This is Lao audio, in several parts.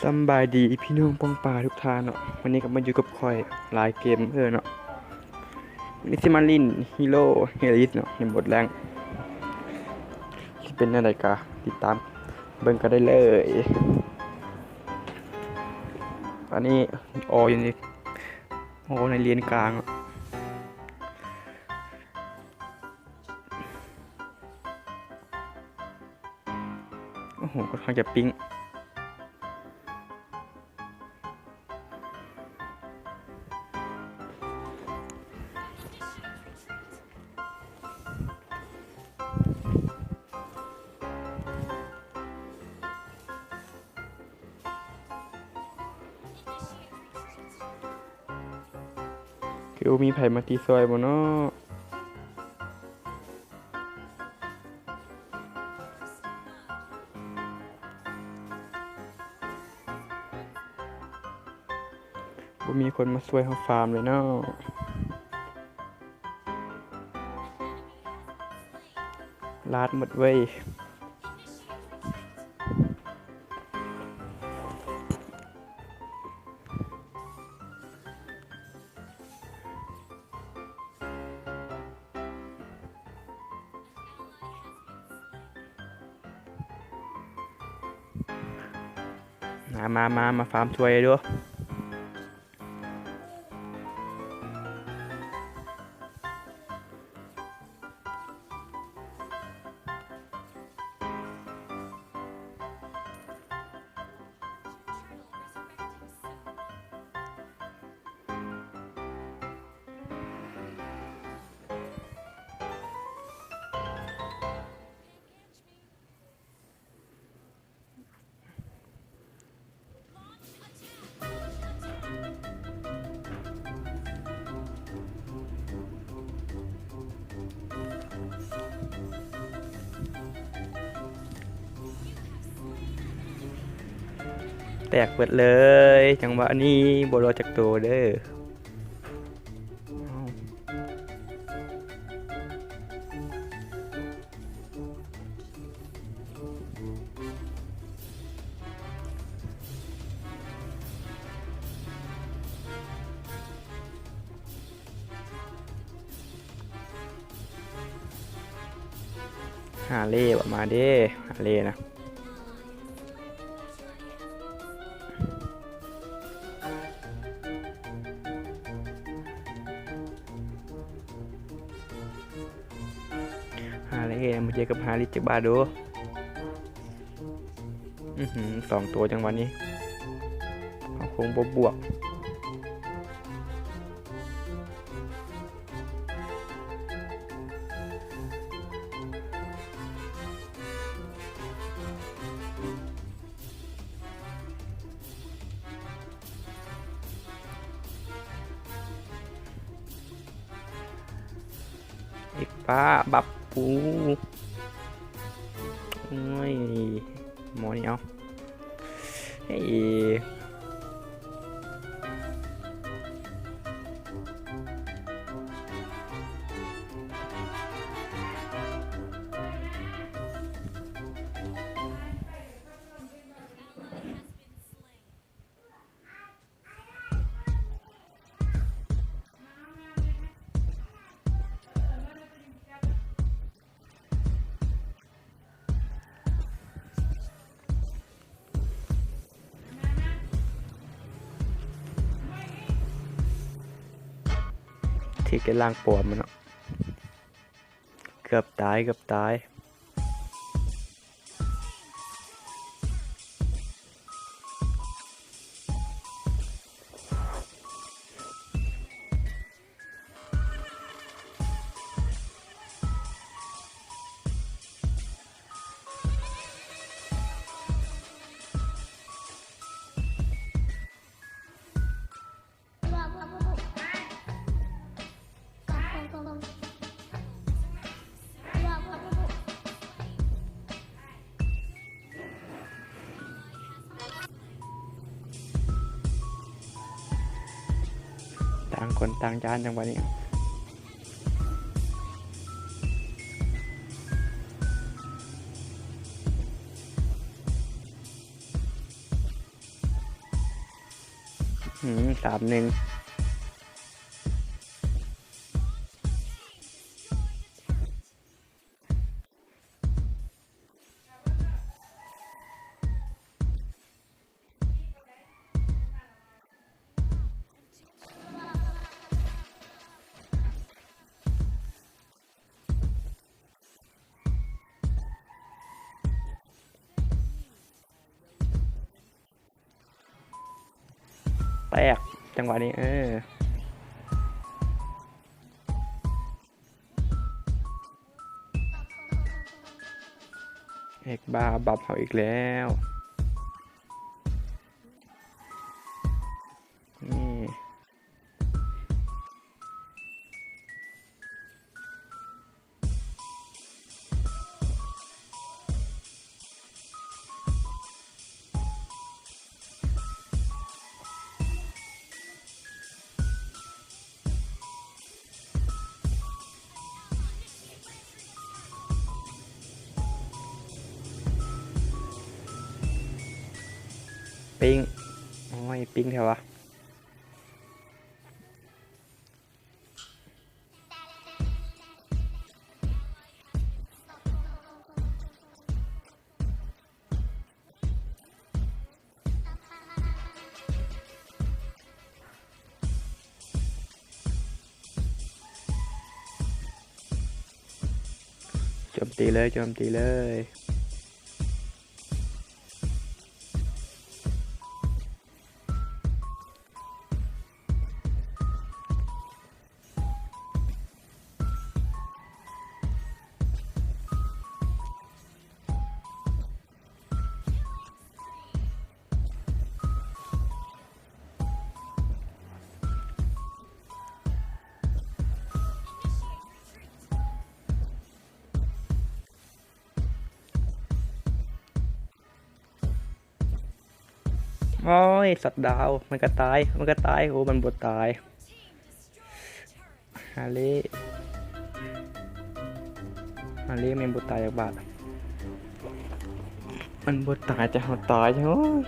ສຳບາຍດີພີ່ນ້ອງປ້ອງປາທຸກທ່ານເນາະ, ວັນນີ້ກໍມາຢູ່ກັບຂ້ອຍຫຼາຍເກມເອີເນາະ. ນີ້ຊິມາຫຼິ້ນ Hero Helix ເນາະ ໃນໂໝດແລງ. ຊິເປັນແນວໃດກໍຕິດຕາມເບິ່ງກັນໄດ້ເລີຍ. ອັນນີ້ອໍຢູ່ນີ້ ອໍໃນເລນກາງເນາະ. ໂອ້ໂຫ ຂ້ອນຂ້າງຈະປິ້ງ. ຄືບໍ່ມີໃຜມາຕີຊ່ອຍບໍ່ເນາະ? ບໍ່ມີຄົນມາຊ່ວຍເຮົາຟາມເລີຍເນາະ. ລາດໝົດເວີຍ. ມາ ມາ ມາ ມາຟາມຊ່ວຍດູ. ແຕກເບິດເລີຍ ຈັງຫວະນີ້ບໍ່ລອດຈັກໂຕເດີ້. ຫາເລ່ ມາເດ້ ຫາເລ່ນະ. ຫາເລ່ ມາເຈີກັບຫາລິດຈັກບາດດູ. ອືຫື ສອງໂຕ ຈັງຫວະນີ້ ເຮົາຄົງບໍ່ບວກ. ເອກປາ ບັບປູ ໂອ້ຍ ໝໍນີ້ເອົາ ເອີ. ຖືກແຕ່ລ່າງປອມມັນເນາະ. ເກືອບຕາຍ ເກືອບຕາຍ. ຕ່າງຄົນຕ່າງຢ້ານ ຈັງຫວະນີ້. ອືມ ສາມໜຶ່ງ ແຕກ ຈັງຫວະນີ້ ເອີ ເອັກບາບັບເຮົາອີກແລ້ວ ນີ້. ປິງ ໂອ້ຍ ປິງແທ້ວະ. ໂຈມຕີເລີຍ ໂຈມຕີເລີຍ. ໂອ້ຍ ຊັດດາວ ມັນກະຕາຍ ມັນກະຕາຍ ໂອ້ ມັນບໍ່ຕາຍ ຮາເລ ຮາເລແມ່ນບໍ່ຕາຍຈັກບາດ ມັນບໍ່ຕາຍ ແຕ່ເຮົາຕາຍ ໂອ້ຍ.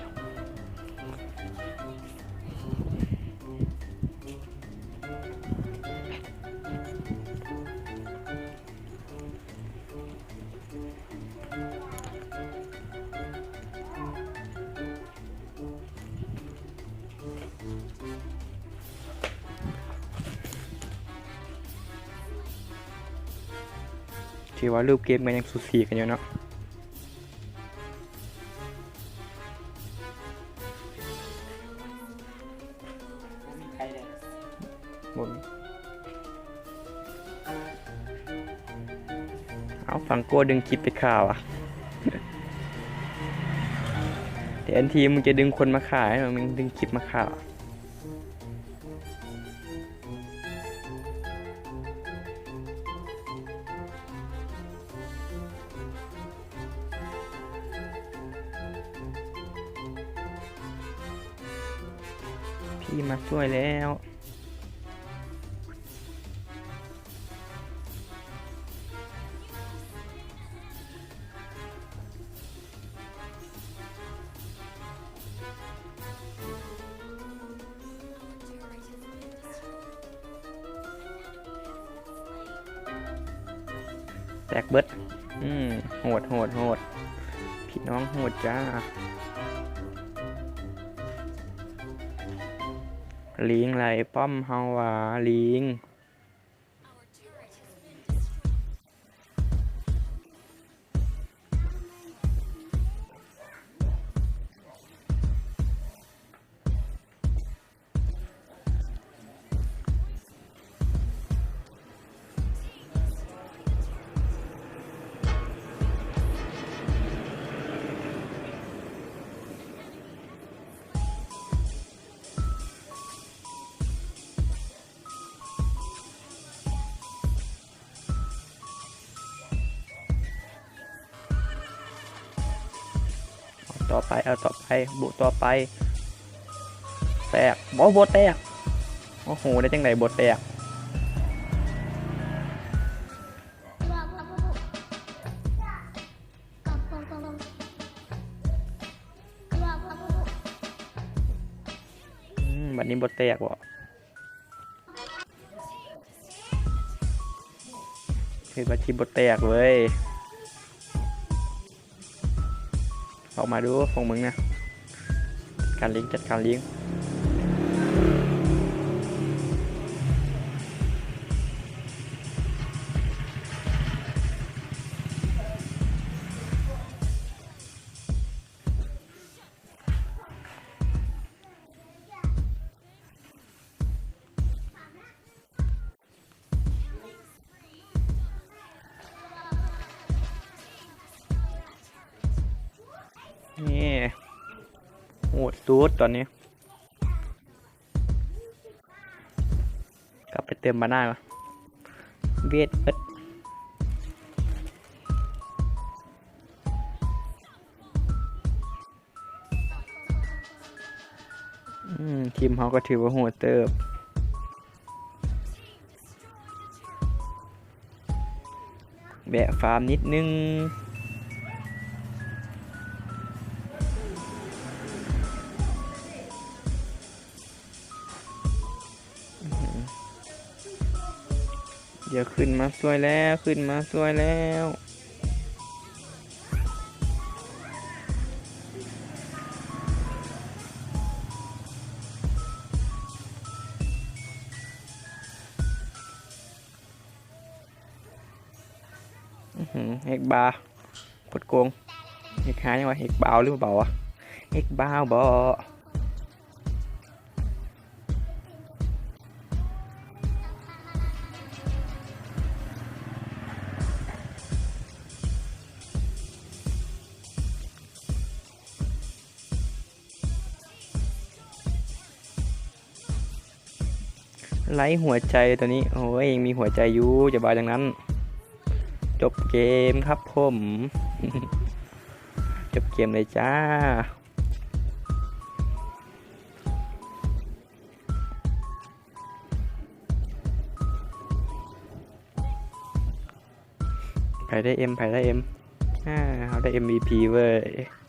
ຖືວ່າຮູບເກມກໍຍັງສູສີກັນຢູ່ເນາະ. ບໍ່ມີ ເອົາ ຝັ່ງໂກ້ດຶງຄລິບໄປຂ້າວະ ແທນທີ່ມຶງຈະດຶງຄົນມາຂ້າ ໃຫ້ມຶງດຶງຄລິບມາຂ້າ. ພີ່ມາຊ່ວຍແລ້ວ. ແຕກເບິດ ອືມ ໂຫດ ໂຫດ ໂຫດ ພີ່ນ້ອງໂຫດຈ້າ ລີງໄລ່ປ້ອມເຮົາວ່າ ລີງ. ເອົາຕໍ່ໄປ ເອົາຕໍ່ໄປ ບຸຕໍ່ໄປ ແຕກ ບໍ່ ບໍ່ແຕກ ໂອ້ໂຫ ໄດ້ຈັ່ງໃດບໍ່ແຕກ. ອືມ ບັດນີ້ບໍ່ແຕກບໍ່? ເຮັດວ່າຊິບໍ່ແຕກເວີຍ. ອອກມາດູພວກມຶງນະ. ຈັດການລີງ ຈັດການລີງ. ນີ້ ໂຫດສຸດຕອນນີ້. ກັບໄປເຕີມມານາກ່ອນ. ເວດເບິດ. ອືມ ທີມເຮົາກໍຖືວ່າໂຫດເຕີບ. ແວະຟາມນິດໜຶ່ງ. ດຽວຂຶ້ນມາຊ່ວຍແລ້ວ ຂຶ້ນມາຊ່ວຍແລ້ວ. ອືຫື ເຮັກບາ ກົດໂກງ. ເຮັກຫາຫຍັງວະ? ເຮັກບາວຫຼືເບົາວະ? ເຮັກບາວບໍ? ໄຮ້ຫົວໃຈຕົວນີ້. ໂອ້ຍ ຍັງມີຫົວໃຈຢູ່ ຢ່າວ່າຢ່າງນັ້ນ. ຈົບເກມຄັບຜົມ ຈົບເກມເລີຍຈ້າ. ໃຜໄດ້ເອັມ ໃຜໄດ້ເອັມ? ອາ ເຮົາໄດ້ເອັມວີພີເວີຍ.